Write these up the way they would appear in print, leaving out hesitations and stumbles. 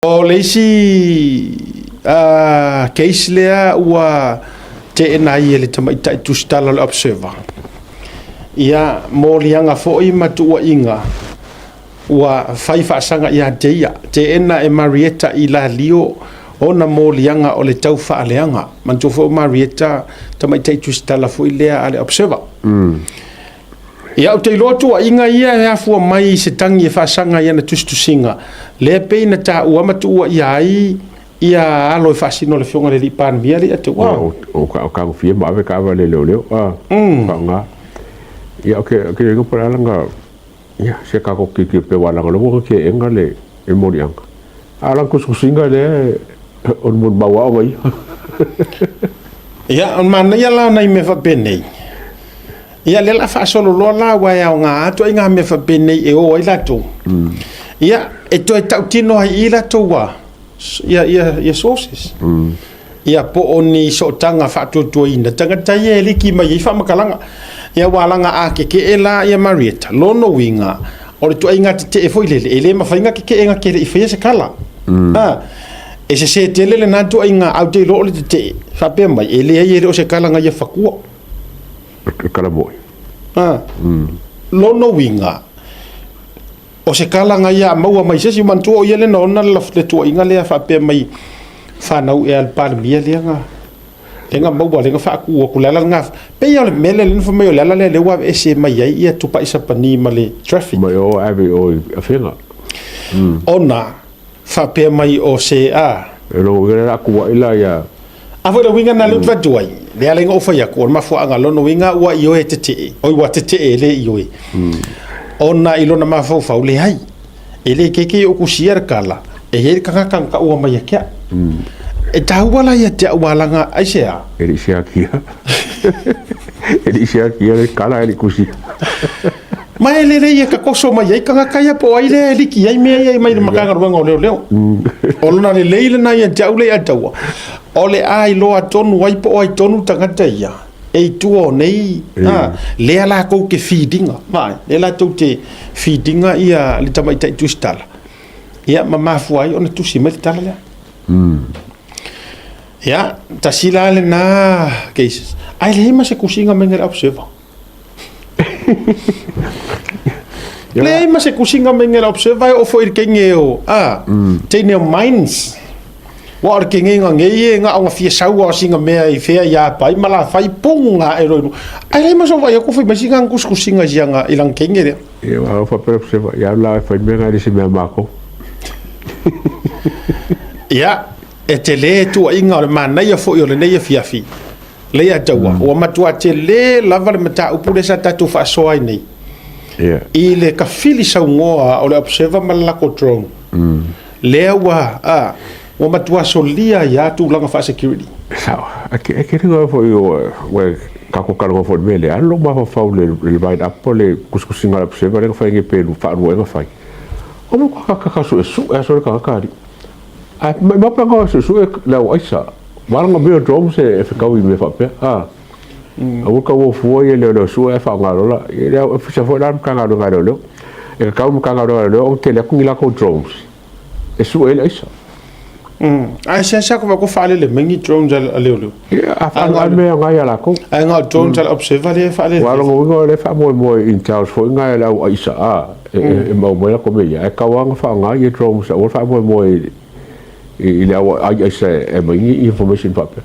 O le isi case lea ua teena ai e le tamaitai tusitala o le Observer, ia moliaga foi ma tuuaiga ua fai faasaga ia te ia. Teena e Marieta Ilalio ona moliaga o le taufaaleaga. Manatua foi o Marieta tamaitai tusitala foi lea a le Observer. Ia, ou te iloa tuuaiga ia e afua mai i se tagi e faasaga i ana tusitusiga, lea e pei na taua ma tuuaia ai ia alo e faasino le afioga i le alii Palemia lea ia te ua. O tagofia ma ave taavale a leoleo, faaaoga. Ia, ou te le iloa po o le a lana, ia, se tatou tilotilo pea aua leaga o lea ua teena le moliaga. A o lana tusitusiga lea o le molimau lava o ia. Ia, o le manaia la o nai mea faapenei, Ia, lea o le a faasolo loa la, aua e aoga atu ai mea faapenei e o ai latou. Ia, e toe tautino ai i i latou ia sources. Ia, po o ni sootaga faatuatuaina tagata ia e liki mai ai faamatalaga. Ia, aua leaga a tetee la ia Marieta, lona uiga, o le ituaiga tetee foi lele, e le mafai ona tetee na te le i faia se tala. E sese tele lena ituaiga, ae ou te iloa o le tetee, faapea mai, e leai e le o se tala na ia fatua. E kala moi. Lona uiga, o se kala na ia maua mai se isi, manatua o ia lea na ona le tuuaiga lea faapea mai fanau ea a le Palemia lea na lea na maua lea na faatu atu. O le ala lena, pei o le mea lea na fai mai o le ala lea lea ua aveese mai ai ia Tupai Sapani ma le traffic. Mai o ave o i Afega. Ona faapea mai o se a. E lona uiga lea o le a tuuai la ia. A foi le uiga lena lea ou te fai atu ai, lea la na ou fai atu, o le mafuaaga lona uiga ua ioe tetee, oi ua tetee e le ioe. Ona i lona mafaufau, leai, e le ikeike i ou kusia le tala, e i ai le tagata na taua mai ia te au. E taua la ia te au aua leaga aisea? E le i siakia. E le i siakia le tala e le i kusia. Ma e lelei e tatoso mai ai tagata ia po o ai lea e liki ai mea ia mai le Matagaluega o Leoleo. O lona lelei lena ia te au lea ia taua, o le a iloa tonu ai po o ai tonu tagata ia e i tua o nei, a, lea latou te feed ina, vaai, lea latou te feed ina ia le tamaitai tusitala, ia ma mafua ai ona tusi mai le tala lea. Ia, tasi la lena cases. Ae leai ma se tusiga mai le Observer. Leai ma se tusiga mai le Observer e oo foi i le teine o, a, teine o Mines. Ua o le kegega nei e na ona fia sau lava o sina mea i fea i apai ma la fai puga ae loa i luga. Ae leai ma sou vaai atu fai mai sina tusitusiga i siana i lana teine lea. Ia, ua faapea le Observer, ia la e fai mea na e le se mea a matou. Ia, e tele tuuaiga o le manaia foi o lenei afiafi. Leiataua, ua matua tele lava le mataupu lea sa tatou faasoa ai nei i le tafili saunoa o le Observer ma le latou drone. Lea ua, a, ua matua solia ai lava tulaga faa-security. Sao. Ae te iloa foi ua tatou talanoa foi i le mea lea, alu lou mafaufau i le write up o le tusitusiga a le Observer lea na fai nei pe faalua ea na fai. O matua tagata suesue lava solo le tagata alii. Ae maumau pe ana suesue le au aisa. Vala mea o drones e fetaui i mea faapea. A. Aua tau o fua ia leoleo sue ae faaaoga loa la. Ia le ofisa foi la le Matagaluega a Leoleo. E tatau i le Matagaluega a Leoleo ona tele atu ni latou drones e sue ai le aisa. Ae seasea ko ko faalele mai ni drones a leoleo. Ia, a faaaoga le mea agai a latou. Ae na o drones a le Observer lea e faalele. Aua o lona uiga o lea e faamoemoe in-house foi na e le au aisa a e maua mai latou mea ia. Ae tatau lava ona faaaoga ia drones aua le faamoemoe i le au aisa e aumai ni information faapea.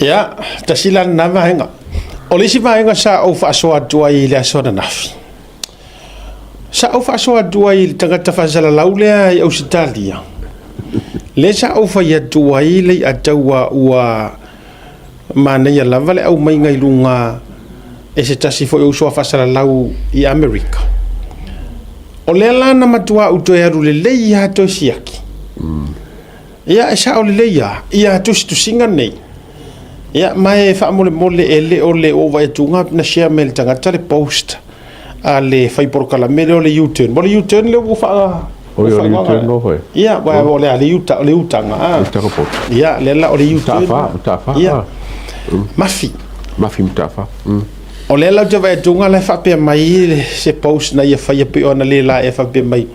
Ia, tasi la lena vaega. O le isi vaega sa ou faasoa atu ai i le aso ananafi, sa ou faasoa atu ai i le tagata faasalalau lea i Ausetalia, lea sa ou fai atu ai le iataua ua manaia lava le aumaiga i luga e se tasi foi o uso a faasalalau i Amerika. O lea la na matua ou toe alu lelei lava toe siaki. Ia, e sao lelei lava ia tusitusiga nei. Ia, ma e faamolemole e le o le ou vaai atu na share mai e le tagata le post a le fai polokalame lea o le U-turn. O le U-turn lea ua faa... O le U-turn no foi. Ia, o le a le U-turn, o le utaga. Utaga post. Ia, lea la o le U-turn. Matafa, matafa. Ia. Mafi. Mafi matafa. O lea la ou te vaai atu la e faapea mai se post na ia faia pei ona le la e faapea mai.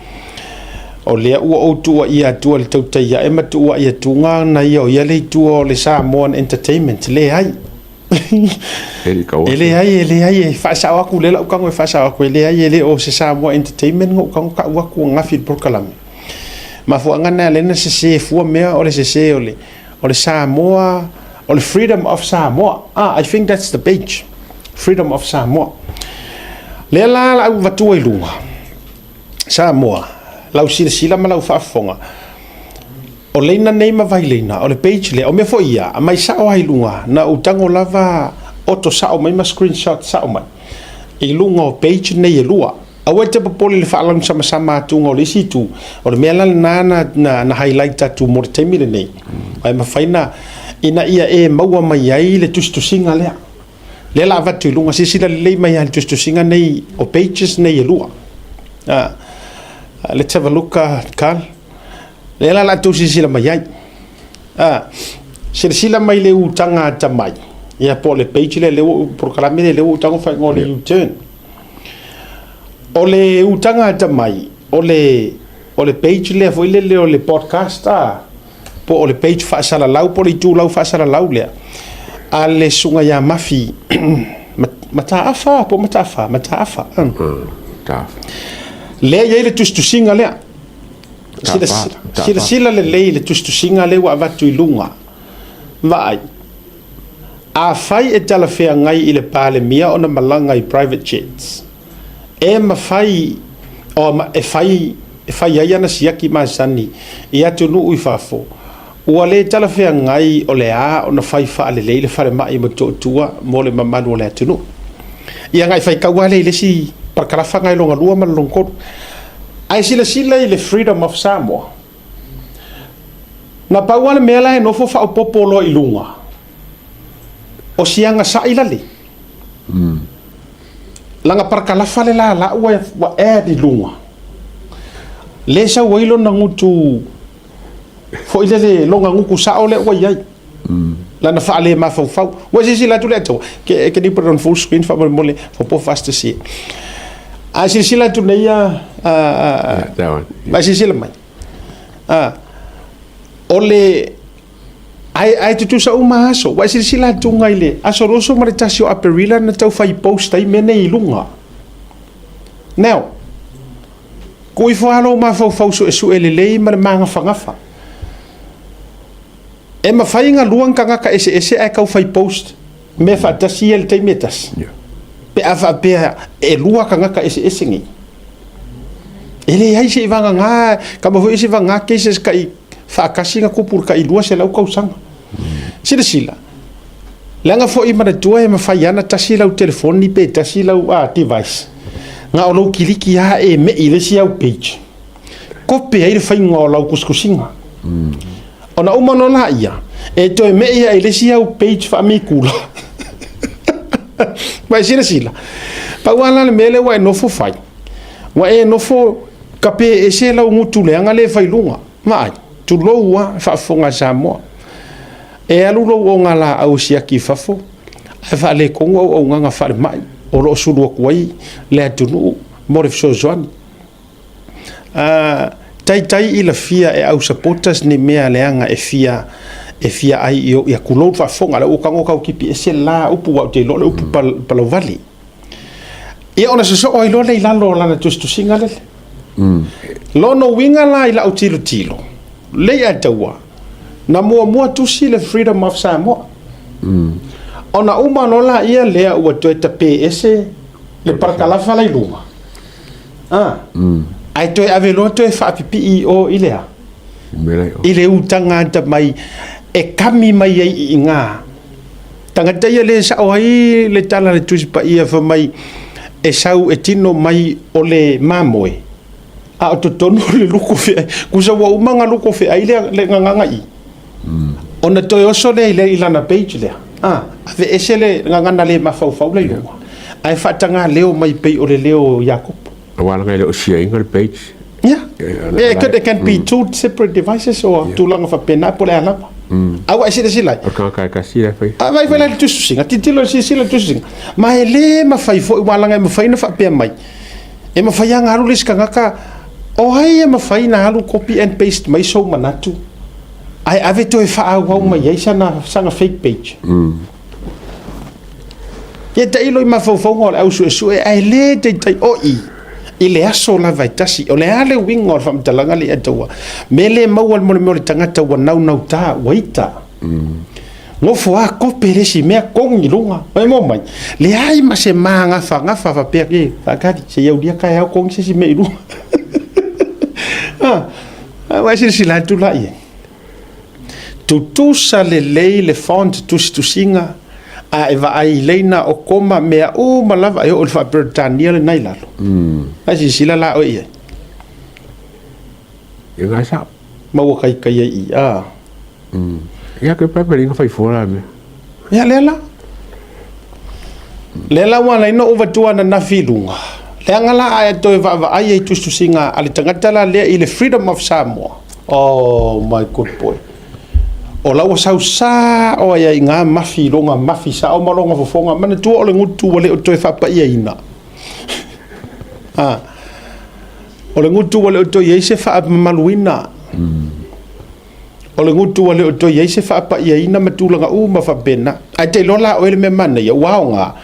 O lea ua ou tuuaia atua i le tautai ae ma tuuai atuga na ia o ia le itu o le Samoan Entertainment. Leai. E leai, e leai, e faasao atu lea lau tago e faasao atu, e leai, e le o se Samoa Entertainment na ou tago tau atu ananafi i le polokalame. Mafuaaga na lea na sese fua mea o le sese o le, o le Samoa, o le Freedom of Samoa. Ah, I think that's the page. Freedom of Samoa. Lea la la au vatua i luga. Samoa, lau silasila ma lau faafofoga. O leina nei ma vaileina, o le page lea, o mea foi ia, aumai sao lava i luga, na ou tago lava oto sao mai ma screenshot sao mai i luga o page nei e lua. Aua e te popole i le faalausamasama atuga o le isi itu, o le mea la lena na, na, na highlight atu mo le taimi lenei, ae mafai na, ina ia e maua mai ai le tusitusiga lea. Lea la avatu i luga, silasila lelei mai lava i le tusitusiga nei o pages nei e lua. Ah, let's have a look, Carl. Lea la la tou silasila mai ai. Ah, silasila mai le utaga atamai. Ia po o le page lea, lea ua polokalame lea, lea ua utaga faaigoa o le U-turn. O le utaga atamai, o le, o le page lea foi lele o le podcast, ah, po o le page faasalalau, po o le itulau faasalalau lea, a le susuga ia Mafi Mataafa, po o Mataafa, Mataafa. Mataafa. Lea e i ai le tusitusiga lea. Silasila lelei i le tusitusiga lea ua avatu i luga. Vaai, afai e talafeagai i le Palemia ona malaga i private jets, e mafai e fai e fai ai ana siaki masani i atunuu i fafo, ua le talafeagai o le a ona fai faalelei le falemai i Motootua mo le mamalu o le atunuu. Ia agai faitau lava lea i le isi parakalafa na i lona lua ma le lona tolu. Ae silasila i le Freedom of Samoa, na pau lava le mea la e nofo faaopoopo loa i luga, o si agasai lale. Lana parakalafa le lala ua, ua add i luga. Le sau ai lona gutu foi lele, lona gutu sao lea ua i ai. Lana faale mafaufau. Ua silasila atu le Atua. Can you put it on full screen faamolemole for both of us to see it. A silasila atu nei a a silasila mai. A o le ae ae tutusa uma aso. Ua silasila atu ngai le aso 21 o Aperila na tau fai post ai mea nei i luga. Now, tuu ifo lava lou mafaufau suesue lelei ma le magafagafa. E mafai ona lua ni tagata eseese ae tau fai post mea faatasi ia i le taimi e tasi? Pe a faapea e lua tagata eseese nei. E leai se i vagana, kama foi se vagana cases kai faatasi na tupu i le tai 200 tausaga. Silasila, leaga foi manatua e mafai lava ona tasi lau telefoni pe tasi lau device, na o lou kiliki lava e mei i le isi au page. Kope ai le faiga o lau tusitusiga. Ona uma loa laia, e toe mei ai i le isi au page faamitula. Ua e silasila, pau lava la le mea lea ua e nofo fai, ua e nofo kape ese lau gutu leaga lea e fai i luga. Vaai, tulou lava, faafofoga a Samoa. E alu lou ogalaau e siaki i fafo, ae faaletonu auaunaga falemai o lo o sulu atu ai le atunuu mo le fesoasoani. Taitai i lafia e au supporters ni mea leaga e fia e fia ai i ou ia tulou le faafofoga lea ua tago tau tipi ese la upu aua ou te iloa o le upu palauvale. Ia ona sosoo ai loa lea i lalo o lana tusitusiga lele. Lona uiga la i lau tilotilo, lei ae taua, na muamua tusi le Freedom of Samoa. Ona uma loa laia lea ua toe tape ese le parakalafa la i luga. Ae toe ave loa toe faapipii i o i le a? I le utaga ata mai e kami mai ai i ina. Tagata ia le sao ai le tala a le Tusi Paia fai mai e sau e tino mai o le mamoe, a o totonu o le luku feai. Tusa ua uma ona luku feai le gagana i. Ona toe oso lea i, le, i lana page lea, a, aveese le gagana le mafaufau la i luga, ae faataga leo mai pei o le leo o Iakopo. Aua leaga e le o siaina le page. Yeah. Yeah, it, could, it can be two separate devices or tulaga faapena po o le a lava. A ua e silasila ai? O le tagata e tasi la e fai. A vai fai la i le tusitusiga, tilotilo i le silasila i le tusitusiga. Ma e le mafai foi, aua leaga e mafai ona faapea mai, e mafai lava ona alu le isi tagata O ai e mafai ona alu copy and paste mai sou manatu ae ave toe faaauau mai ai sana, sana fake page? Ia tailo i mafaufauga o le au suesue ae le taitai oi i le aso lava e tasi. O le a le uiga o le faamatalaga lea e taua? Me le maua le mea o le tagata ua naunauta, ua ita. Nofo a kope le isi mea kogi i luga. Mai mo mai. Leai ma se magafagafa faapea ke faatali se i aulia taeao kogi se isi mea i luga. Ah, ua e silasila atu la i ai. Tutusa lelei le font tusitusiga a e vaai i leina o koma mea uma lava e oo i le faa-Peretania lena i lalo. Ae silasila la oe i ai. Ia ngai sao. Maua kaikai ai i a. Ia ke pepe linga fai fua la mea. Ia lea la. Lea la ua ala ai ona ou avatua ananafi i luga. Leaga la a e toe vaavaai ai i tusitusiga a le tagata la lea i le Freedom of Samoa. Oh my good boy. O la ua sau sao ai ai ngā mafi i longa mafi sao ma longa fofoga. Manatua o le gutu ua le o toe faapaiaina. Ah. O le gutu ua le o toe i ai se faamamaluina. O le gutu ua le o toe i ai se faapaiaina ma tulaga uma faapena. Ae te iloa la oe le mea manaia, ua aoga,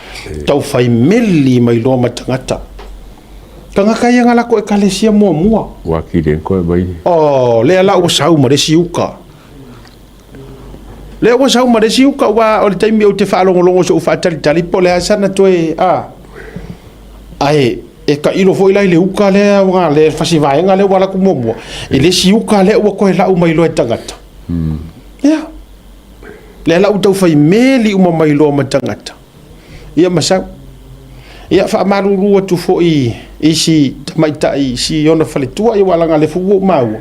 tau fai meli mai loa ma tagata. Tagata ia na latou ekalesia muamua. Ua kile koe mai. Oh, lea la ua sau ma le isi uka. Lea ua sau ma le isi uka, ua o le taimi ou te faalogologo i so'u faatalitali po o le a sana toe, a. Ae e tailo foi la i le uka lea ua le fasi vaega lea ua alu atu muamua, i le isi uka lea ua toe lau mai loa e tagata. Ia. Lea la ua tau fai meli uma mai loa ma tagata. Ia ma sau. Ia faamalulu atu foi i isi tamaitai si ona faletua, ia ua laga le fu ua ou maua.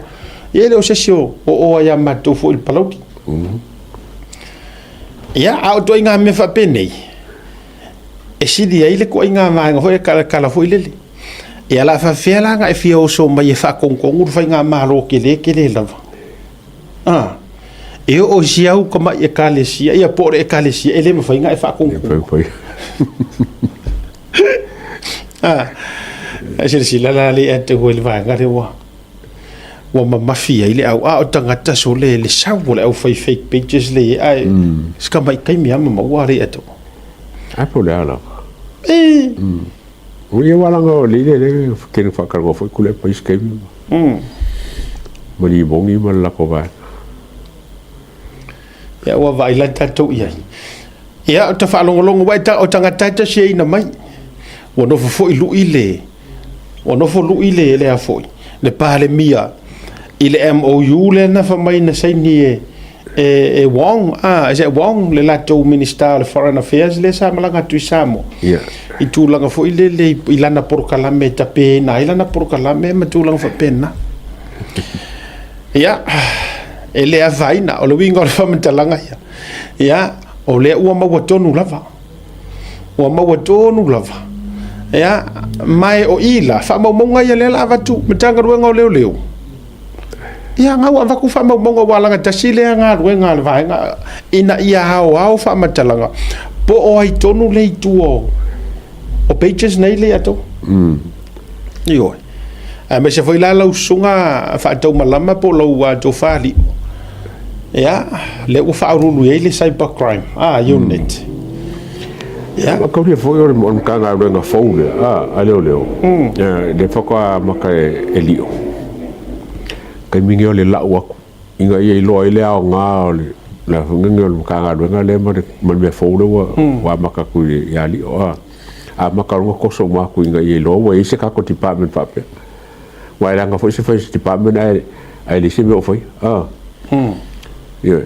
Ia e le o se isi o oa ia matou foi i le Palauli. Ia, a o ituaiga mea faapenei, e sili ai le ituaiga vaega foi le tala foi lele. Ia la faafefea la ona e fia oso mai e faatonutonu le faigamalo tele tele lava. Ah, e oo i si au tamai ekalesia, ia po o le ekalesia e le mafai ona e faatonutonu. Ah, e silasila la le atu i le vaega lea ua ua mamafi ai le au a o tagata sole le sau o le au fai fake pages le i ai se tamai taimi lava ma maua le atu. Ai po o le a lava. E. O ia wala nga le le le ke fa ka go fo kule pa iske mi. Ma ni bongi ma la ko va. Ia ua vaai la tatou i ai. Ia o ta faalogologo ua e ta o tagata e tasi ai na mai. Ua nofo foi lui le ua nofo lui le le a foi le Palemia i le MOU lea na fai mai na saini e e Wong, ah, is it Wong, le latou Minister o le Foreign Affairs lea sa malaga atu i Samoa. Yeah. I tulaga foi lele i lana porokalame e tapeina ai lana porokalame ma tulaga faapena. Ia, e le afaina, o le uiga o le faamatalaga ia. Ia, o lea ua maua tonu lava. Ua maua tonu lava. Ia, ma e o i la, faamaumauga ia lea la avatu Matagaluega o Leoleo. Ia, na ua avatu faamaumauga ua lagatasi lea galuega a le vaega ina ia aoao faamatalaga po o ai tonu le itu o pages nei le ato. Ioe. Aemaise foi la lau susuga faataumalama po o lau tofa alii. Ia, lea ua faauluulu i ai le cyber crime unit. Ia, kaulia foi o le Matagaluega fou lea a leoleo, lea faatoa amata e lio. Taimi nei o le lau atu ina ia iloa ai le aoga o le o le Matagaluega lea ma le mea fou lea ua amata atu ia Lio. Amata loa ona toso uma atu ina ia iloa ua i ai se tatou department faapea. Aua e leaga foi se fai o se department ae leai se mea o faia. Ioe.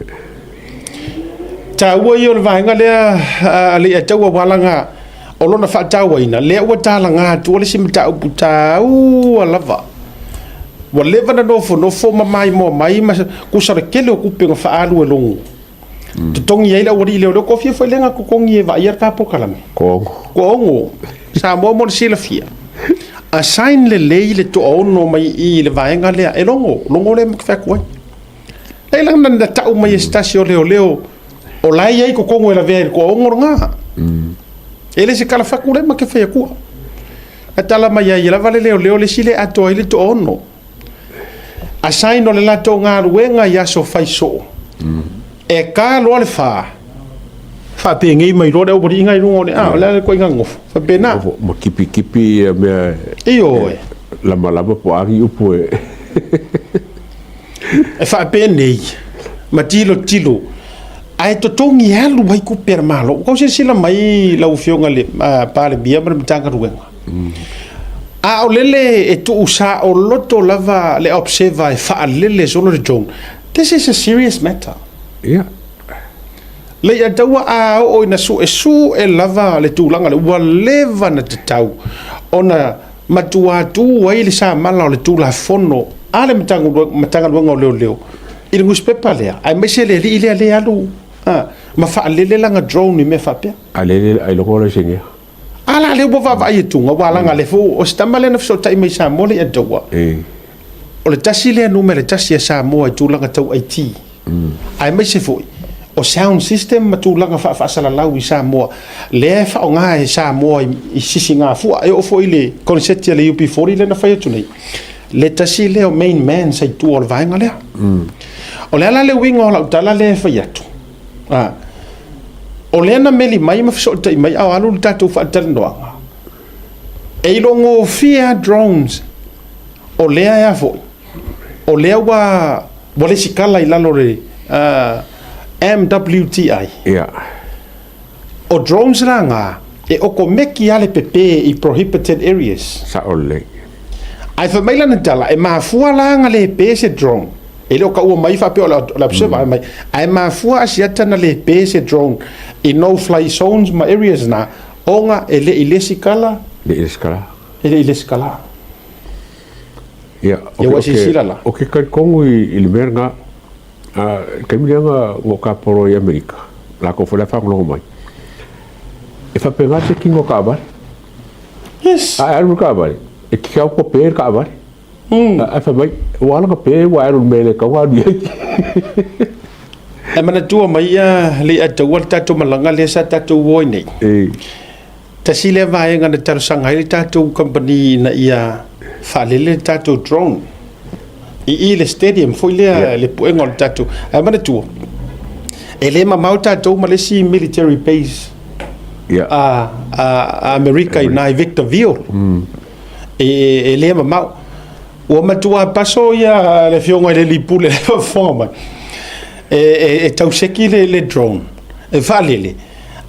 Taua ia o le vaega lea a Leiataua aua leaga o lona faatauaina lea ua talaga atua le isi mataupu taua lava. Ua leva ona nofonofo ma maimoa mai ma tusa o le tele o tupe na faaalu e Logo. Totogi ai le aualii leoleo. Kofia foi lea na totogi e vaaia le ta polokalame. Koongo. Koongo. Samoa mo le silafia. Assign lelei le toaono mai i i le vaega lea e Logo. Logo lea ma te fai atu ai. Lea la na tau mai e se tasi o leoleo o la e i ai totonu e lavea i le toaono lena. E le se tala fatu lea ma te fai atua. Na tala mai ai lava le leoleo le isi lea e atoa ai le toaono. Assign o le latou galuega i aso fai soo. E ka loa le fa, faapegei mai loa le aualiiga i luga o le a, o le a le ituaiga gagofo. Faapena. Ma kipikipi ia mea e. Ioe. Lamalama po o a ni upu e. E faapenei ma tilotilo ae totogi alu ai tupe a le Malo. Ua tau silasila mai lau Afioga i le Palemia ma le Matagaluega, a o lele e tuu saoloto lava le observer e faalele solo le drone. This is a serious matter. Ia. Leiataua a oo ina suesue lava le tulaga lea, ua leva ona tatau ona matua tu ai le samala o le Tulafono a le Matagaluega o Leoleo i le nusipepa lea, aemaise le alii lea lea alu ma faalele lana drone i mea faapea. A lele ailoga o laisenea. A la lea ua vaavaai atuga, ua laga lea foi o se tama lea na fesootai mai i Samoa Leiataua. O le tasi lea numera tasi a Samoa i tulaga tau IT. Aemaise foi o sound system ma tulaga faafaasalalau i Samoa, lea e faaaoga e Samoa i sisigafua. E oo foi i le koneseti a le UB40 lea na fai atu nei, le tasi lea o main man sa i tua o le vaega lea. O le a la le uiga o lau tala lea e fai atu? O lea na meli mai ma fesootai mai a o alu le tatou faatalanoaga, e iloagofie lava drones o lea e a foi, o lea ua ua lesitala i lalo o le MWTI. Ia. O drones la na, e okomeki lava le pepe i prohibited areas. Sao lelei. Ae fai mai lana tala, e mafua la ona le pe se drone. E le o taua mai faapea o le observer mai. Ae mafua asiata na le pe se drone i no fly zones ma areas na, ona e le i lesitala. Le i lesitala. E le i lesitala. Ia, Ia ua silasila la. O ke talitonu i le mea lena, i le taimi lea na ou tapolo ai i Amerika, latou foi la e faalogologo mai, e faapena le tino o taavale. Yes. A e alu i le taavale, e te sau ua pe le taavale. Ae fai mai, ua ala ona pe ua e alu i le mea e le tatau ona alu i ai. E manatua mai ia Leiataua le tatou malaga lea sa tatou o ai nei. Tasi lea vaega na talosaga ai le tatou kamupani ina ia faalele le tatou drone i i le stadium foi lea yeah. le puega o le tatou. Ae manatua, e le mamao tatou ma le isi military base yeah. a Amerika i nai Victorville. E le mamao. Ua matua paso ia le afioga i le alii pule le faafofoga mai e tau seki le drone e faalele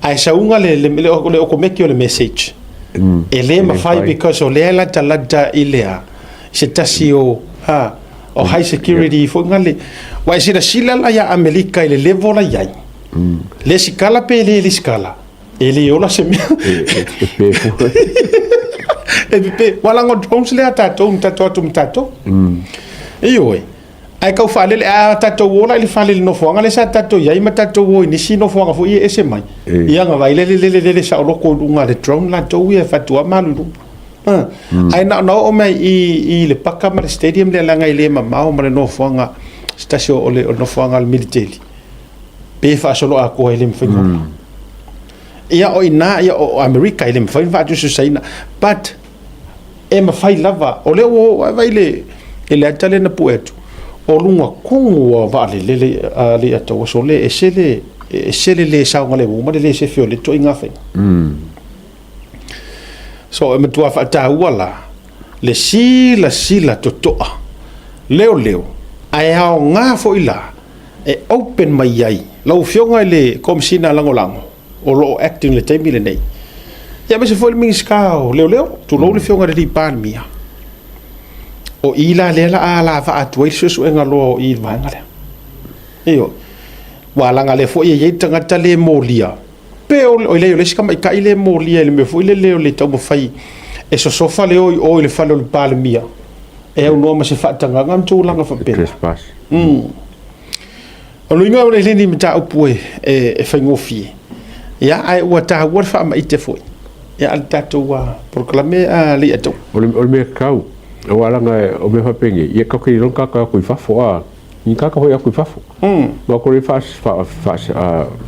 ae sauga le okomeki o le message e le mafai because o lea e latalata i le a se tasi o o high security foi ngale wa e silasila la ia Amerika i le level la iai le sikala pe le le sikala E le ola se mea. E pe foi. E pepe. Ua laga o drones lea a tatou, na tatou atu ma tatou. Ioe. Ae tau faalele, a tatou o la i le fale i le nofoaga lea sa tatou i ai ma tatou o i nisi nofoaga foi ia e ese mai. Ia ona vaai lea le lele lele saoloto i luga o le drone latou ia e fatua ma alu i luga. Ae na ona oo mai i le paka ma le stadium lea leaga e le mamao ma le nofoaga, se tasi o le nofoaga a le militeli. Pe faasoloatoa e le mafai ona ola. Ia o i ina, ia o Amerika e le mafai ona faatusatusaina, but e mafai lava. O lea ua oo, vaai i le ata lea na pue atu, o luga tonu o vaalele a Leiataua, sole, e ese le, e ese le le saogalemu ma le le sefe o lea ituaiga faiga. So e matua faataua la le silasila totoa leoleo, ae aoga foi la e open mai ai lau Afioga i le Komesina Lagolago o lo o acting i le taimi lenei, ia aemaise foi le Minisita o Leoleo, tulou le Afioga i le Palemia. O i la lea la a alavaa atu ai le suesuega loa o i le vaega lea. Ioe. Ua laga lea foi e i ai le tagata le molia, pe o le, o le isi tamaitai le molia i le mea foi lele o le taumafai e sosofa le o i o i le fale o le Palemia e aunoa ma se faatagaga ma tulaga faapena. Trespass. O le uiga o le lenei mataupu e faigofie, ia, ae ua taua le faamaite foi ia a le tatou polokalame a Leiataua. O le mea tatau, aua leaga o mea faapenei, ia tatou te iloa ni tagata o atu i fafo, a, ni tagata foi atu i fafo. Aua ko le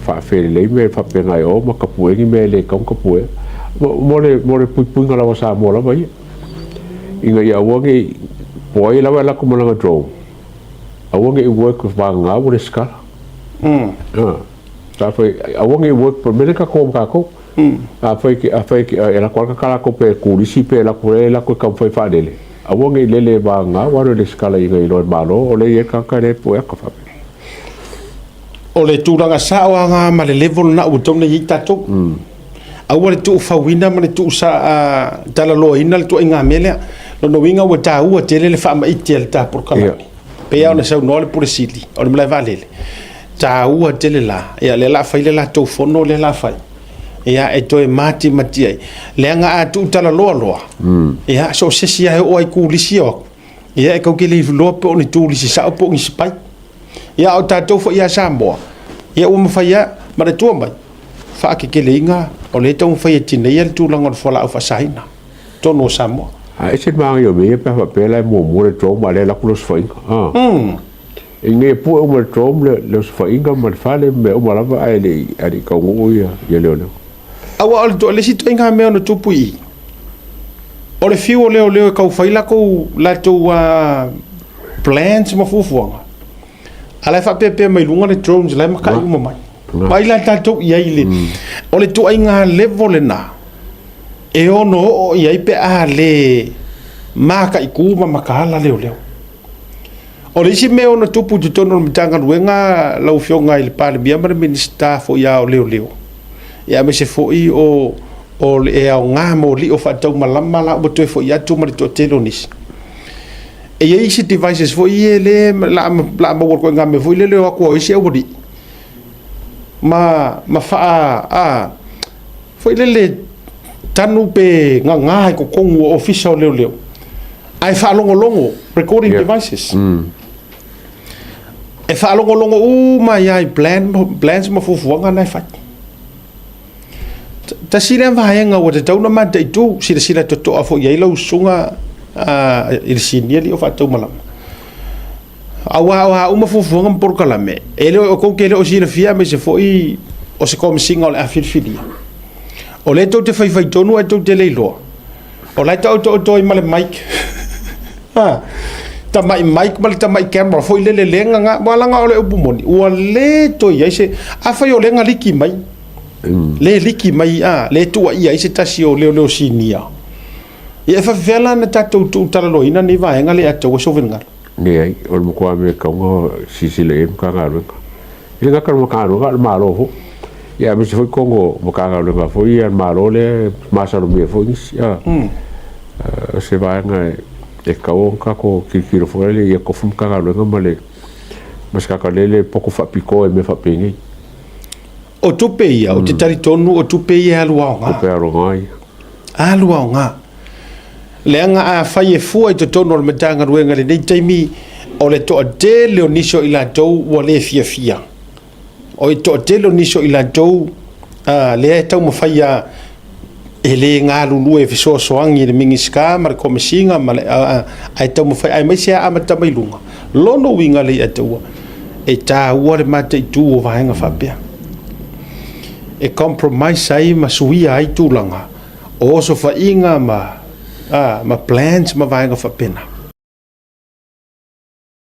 faafelelei mea faapena e o ma tapue ni mea e le tatau ona tapuea. Mo le puipuiga lava o Samoa lava ia, ina ia aua ne i, po o ai lava e alu atu ma lana drone. Aua ne i work vagana ua resitala. Afai aua ne i work po o le mea lea tatou o ma tatou. Afai afai e alu atu lava ta latou pe turisi pe alu atu e alu atu e taumafai e faalele, aua ne i lele vagana ua alu e resitala ina ia iloa e le Malo o lea e i ai le tagata lea e pue ata faapea. O le tulaga sao lava lena ma le level lena ua tatau ona i ai tatou. Aua le tuufauina ma le tuutalaloaina le ituaiga mea lea. Lona uiga ua taua tele le faamaite a le ta polokalame. Pei lava ona saunoa le Pule Sili o le malae vaalele, taua tele la, ia lea o le a fai le latou fono lea o le a fai, ia e toe matimati ai. Leaga a tuutalaloa loa, ia so o se isi lava e oo lava i turisi e o atu, ia e tatou te le iloa po o ni turisi sao po o ni spy. Ia a o tatou foi ia Samoa, ia ua mafai lava, manatua mai, faateteleina o lea e taumafai e tineia le tulaga o le fualaau faasaina i totonu o Samoa. Ae ese le manaia o mea ia pe a faapea la e muamua le drone a o lea e alu atu le osofaiga. Ina ia pue uma e le drone le osofaiga ma le fale ma mea uma lava ae le i taunuu ia leoleo. Aua o le isi ituaiga mea ono tupu i i, o le fiu o leoleo e tau fai latou plans ma fuafuaga, a o la e faapeapea mai luga le drones la e makai uma mai. Vaai la tatou i ai i le... O le ituaiga level lena e ono oo i ai pe a le mataitu ma mataala leoleo. O le isi mea e ono tupu i totonu o le Matagaluega lau Afioga i le Palemia ma le Minisita foi o Leoleo, ia aemaise foi o le aoga moli'o faataumalama la ua toe foi atu ma le toatele o nisi. E i ai isi devices foi ia lea o le a maua i le ituaiga mea foi lele o atu o isi aualii ma faa a foi lele tanu pe gaga i totonu o ofisa o leoleo ae faalogologo recording devices. E faalogologo uma ai lava i plans ma fuafuaga na e fai. Tasi lea vaega ua tatau ona mataitu, silasila totoa foi i ai lau susuga i le sinia lea o faataumalama. Aua o a uma fuafuaga ma polokalame, e le o tou te le o silafia aemaise foi o se komesiga o le a filifilia. O lea tou te faifai tonu ae tou te le iloa. O la e taotooto ai ma le mic. Ha, tamai mic ma le tamai camera foi lele le gaga. Aua leaga o le upu moni, ua le toe i ai se... Afai o lea na liki mai, le liki mai, a, le tuuaia ai se tasi o leoleo sinia, ia e faapefea la ona tatou tuutalaloaina lenei vaega lea ia te outou finagalo? Leai, o le matua mea e tatau ona silasila i ai le Matagaluega. E le gata i le Matagaluega a o le Malo foi. Ia aemaise foi totonu o Matagaluega foi ia a le Malo lea e masalomia foi nisi. O se vaega e tatau ona tatou tilotilo foi lea ia tofu le Matagaluega ma le ma se tagata lele poto faapitoa i mea faapenei. O tupe ia, ou te talitonu o tupe ia e alu aoga. Tupe alu aoga ia. Alu aoga. Leaga afai e fua i totonu o le Matagaluega i lenei taimi, o le toatele o nisi o i latou ua le fiafia. O le toatele o nisi o i latou lea e taumafai lava e le galulue e fesoasoani i le Minisita ma le Komesina ma le, ae taumafai, aemaise lava amata mai luga. Lona uiga lea ia te au, e taua le mataitu o vaega faapea. E compromise ai ma suia ai tulaga o osofaiga ma, ma plans ma vaega faapena.